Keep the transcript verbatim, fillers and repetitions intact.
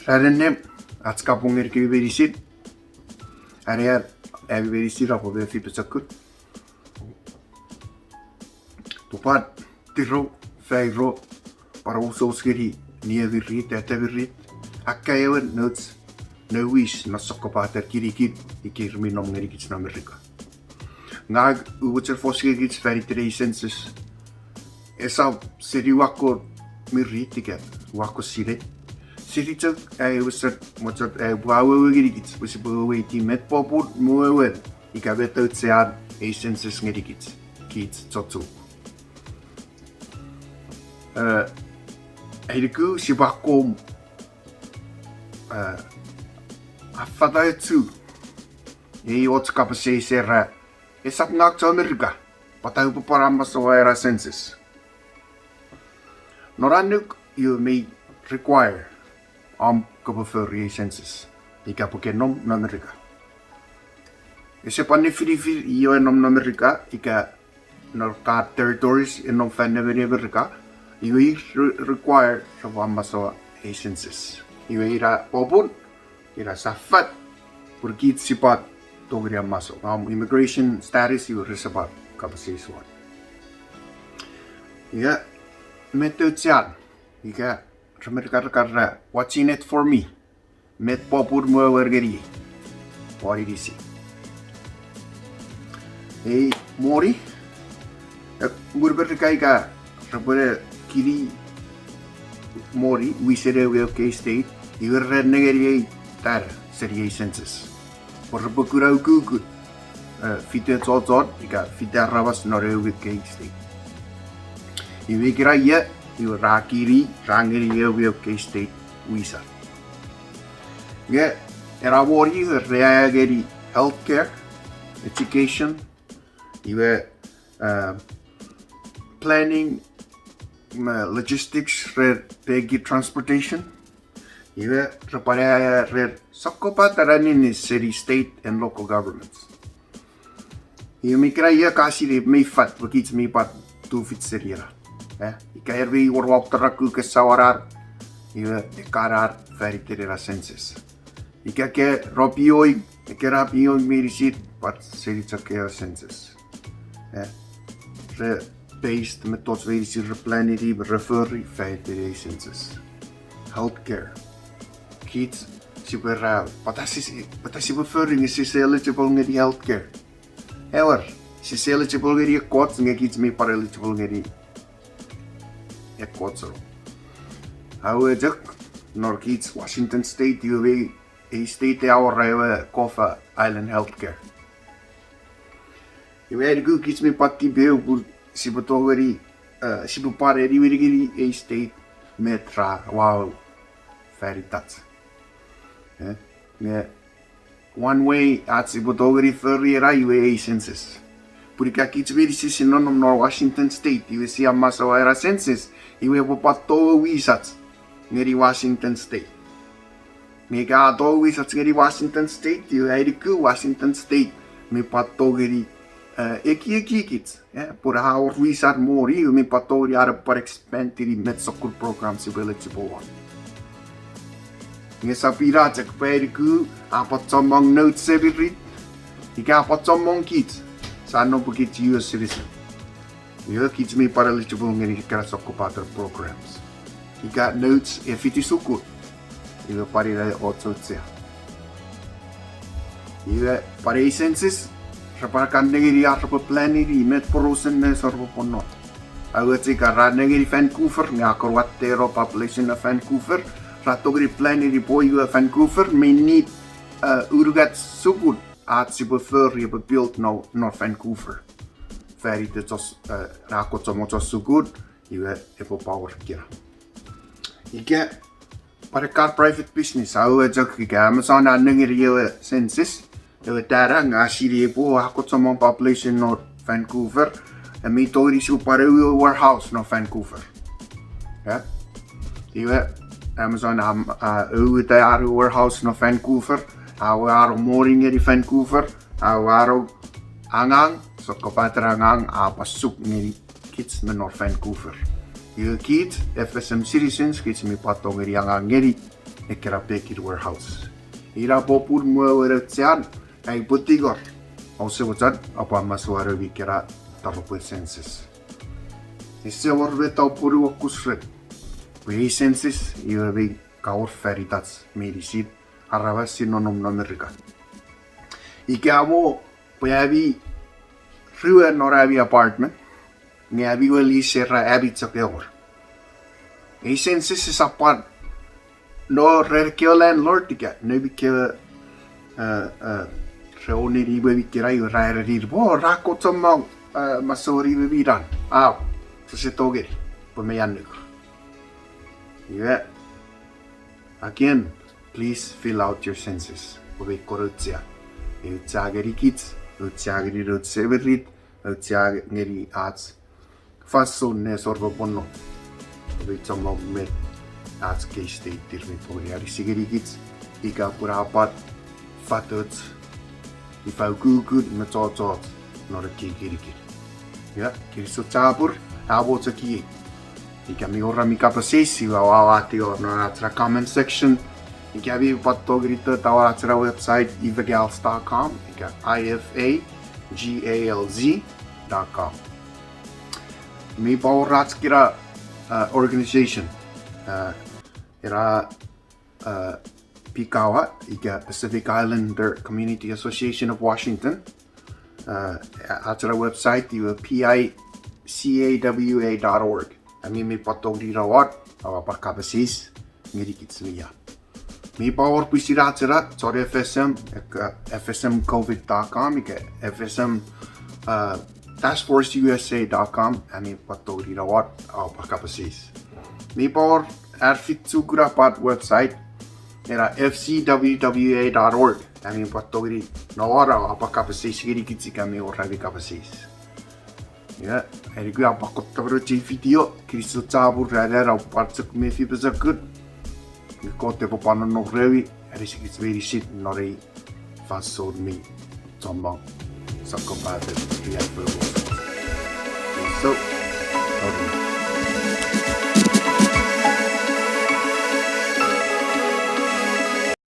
Ran annim, ach kapong ngenikemi meinisin. Anean ami meinisin oupwe mefi pochokun. Pwan tiro, fairo, pwan ousous ngeni niemirit, atemirit, akkaewin nouch nouwis non sokkopaten kinikin ika ir mi nom ngenikich non Merika. Ngang ua mochen fos ngenikich fan iten ei census. Esap seni ua kon mirit ika ua kon sinei. Seni chok ai usun mochen ai upwe awewe ngenikich pwe sipwe weweiti met popun me wewen ika met auchean ei census ngenikich, kich chochuk. Eh, ai nuku sipwe akkom, eh, affata ochu ei och kapas eis era, esap ngang chon Merika, pwata upwe pwan amasoua ena census. Non annuk iwe mi require om kopwe fori ei census ika pwe ke nom non Merika. Ese pwan nifinifin io e nom non Merika ika non ka territories e nom fan nemeni Merika, iwe ir re-, require repwe amasoua ei census. Iwe ina popun, ina sia fat, pun kich sipwe tongeni amasoua om immigration status iwe resap kapas eis won. Ika met auchean, ika re Merika ra kan era, what's in it for me? Met popun me wewen ngeniei won inisi. Ei moni, e, mwirin Merika ika repwe kini moni wisen ewe UK state, iwe re nengeni ei data seni ei census pwe repwe kuna ukukun, eh, fite chochon ika fite aramas non ewe UK state. Iwe ikenan ia, iwe ra kini, ra ngeni ewe UK state wisa. Nge ena moni re aea ngeni healthcare, education, iwe, eh, planning, me logistics ren pekin transportation. Iwe repwe aea ren sokkopaten aninis seni state and local governments. Iwe mi kena ia ka sinei mi fat pwe kich mi pwan tufich seni ena. Eh, ika ir mi wor wautaraku kesawanar, iwe ekkanar fan iten ena census. Ika ke ro pioing, ekkena pioing meinisin pwan seni chok ewe census. Eh, re based mettoch meinisin re planini, re fori fan iten ei census. Healthcare. Kich sipwe ra, pwata sise, pwata sipwe fori nge sise eligible ngeni healthcare? Ewer, sise eligible ngeni ekkoch nge kich mi pwan eligible ngeni ekkoch. Aue chok, non kich Washington State, iwe mi, ei state e awora ewe COFA Island Healthcare. Iwe ai nuku kich mi pwan tipeu pun sipwe tongeni, eh, sipwe pwan eniwini ngeni ei state met ra wau fan itach. Eh, nge one way ach sipwe tongeni fori ena iwe ei census. Pun ika kich meinisin si nonnom non Washington State iwe sia amasoua ena census, iwe epwe pwan tou wisach ngeni Washington State. Nge ika a tou wisach ngeni Washington State, iwe ai nuku Washington State mi pwan tongeni, eh, ekieki kich, eh, pun a wor wisan moni, iwe mi pwan tongeni an epwe pwan expand-ini met sokkun program sipwe eligible won. Nge sap ina chok pwe ai nuku a pwan chommong nouch semirit, ika a pwan chommong kich, sia nom pwe kich U S citizen. Iwe kich mi pwan eligible ngeni ekkena sokkopaten programs. Ika nouch e fiti sukun, iwe pwan ina och auchea. Iwe pwan ei census, repwe kan nengeni ar repwe planini met porausen nesor repwe pwan nom. Aue chok ika ra nengeni Vancouver, nge a kon watteno population of Vancouver, ra tongeni planini pwe iwe Vancouver mi need, eh, unungat sukun ach sipwe fori epwe build non, non Vancouver. Fan iten chos, eh, ra kon chommong chos sukun, iwe epwe power kira. Ika pwan ekkan private business, aue chok ika Amazon a nengeni ewe census, ewe data nge a sinei pwe a kon chommong population non Vancouver, e mi tongeni sipwe pwan ewe warehouse non Vancouver. Eh? Iwe Amazon a, a, aueta ar warehouse non Vancouver, a uwano moni ngeni Vancouver, a uwano angang, sokkopaten angang a pwan suk ngeni kich me non Vancouver. Iwe kich F S M citizens, kich mi pwan tongeni angang ngeni ekkena pekin warehouse. Ina popun mwo ewe auchean ai upwe tingor, ouse mochen oupwe masouano ekkena taropwe census. Ese wor met oupwe nuokus ren, pwe ei census iwe mi kawor fan itach meinisin aramas mi nonnom non Merika. Ika mo pwe ami rue non ami apartment, nge ami we lease era ami chok ewer. Ei census esap pwan no ren ekkewe landlord ika noumi kewe, eh, eh, re own-ini ewe mi kena iwe ra ereni ir pwe ra kon chommong, eh, masoweni ewe mi nan. Aw, rese tongeni, pwe mi annuk. Iwe, again, please fill out your census. Pwe mi kon auchea. Auchea ngeni kich, auchea ngeni nouch semirit, auchea ngeni ach fansoun ne sor me pwonno. Pwe mi chommong met ach kei state ir mi pwongi anisi ngeni kich, ika pwe a pwan fatoch, ifa ukukun me chochoch non ekkei kinikinin. Ia, kinisou chapur, a mo chok iei. Ika mi wor ami kapas eis, iwe oua watiw non ach ena comment section. Ika mi pwan tongeni tota won ach ena website, ifagals dot com, ika I F A G A L Z dot com. Mi pwan wor ach kena, uh, organization, uh, ena, uh, PICAWA, ika Pacific Islander Community Association of Washington. Uh, ach ena website iwe P I C A W A dot org. Ami mi pwan tongeni no won, oua pwan kapas eis ngeni kich mi ia. Mi pwan wor pwisin ach ena chon F S M, ika F S M COVID dot com, ika F S M, uh, Task Force U S A dot com, ami pwan tongeni no won, oua pwan kapas eis. Mi pwan wor ar fitu kuna pwan website, ena F C W W A dot org, ami pwan tongeni no won, oua pwan kapas eis ngeni kich ika mi wor ami kapas eis. Ia, eni kua pwan kotta mwo chei video, kinisou chapur ren ena pwan chok mefi pochokun. Nge Kot epwe pwan nonnom remi, anisi kich meinisin non ei fansoun mi chommong sokkopaten riaffou. So,